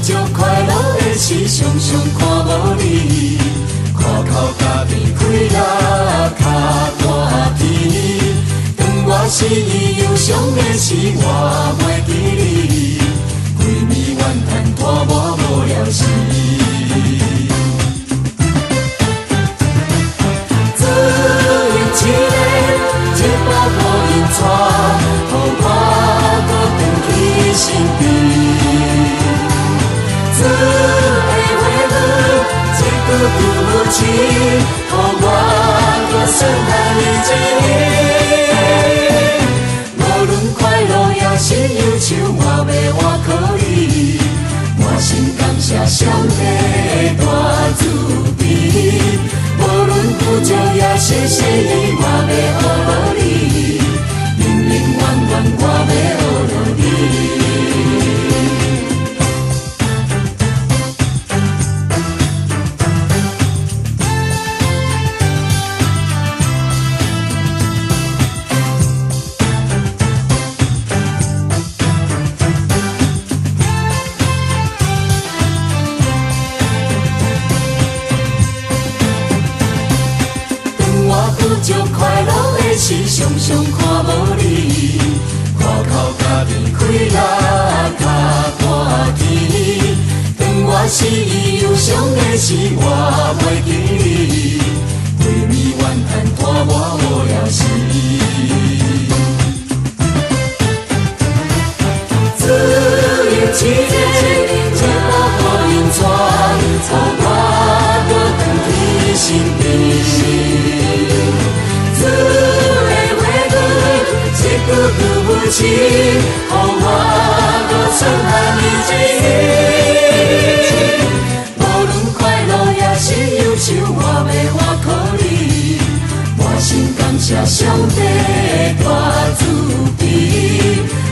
足快樂的時，常常看無你，看口家己開啦較大天。當我失意憂傷的時，我袂記你，規暝怨嘆拖磨無了時。自由一个，一步步引帶，予我閣轉去身邊。主的話語，一句句無情，予我閣算來日子。無論快樂抑是憂愁，我欲倚靠你，滿心感謝上帝大慈悲。無論富足抑是失意，我欲學落你，永永遠遠我欲學落你。當我不足快樂的時，常常看無你，看口家己開啦較大天。當我失意憂傷的時，我袂記你，規暝怨嘆拖磨無了時。自由一个，一步步引帶，予我閣轉去身邊。主的話語，一句句無情，予我閣算來日子。無論快樂抑是憂愁，我欲倚靠你，滿心感謝上帝大慈悲。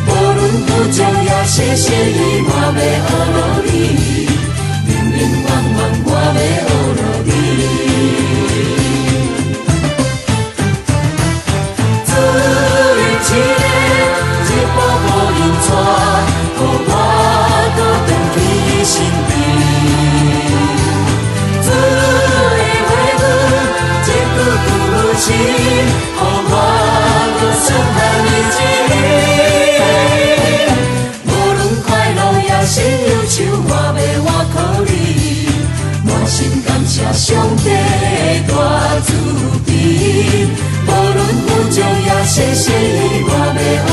無論富足抑是失意，我欲學落你，永永遠遠我欲學落你。自由一个，一步步引帶，予我閣轉去身邊。主的話語，一句句無情，予我閣算來日子。無論快樂抑是憂愁，我欲倚靠你，滿心感謝上帝大慈悲。無論富足抑是失意，我欲學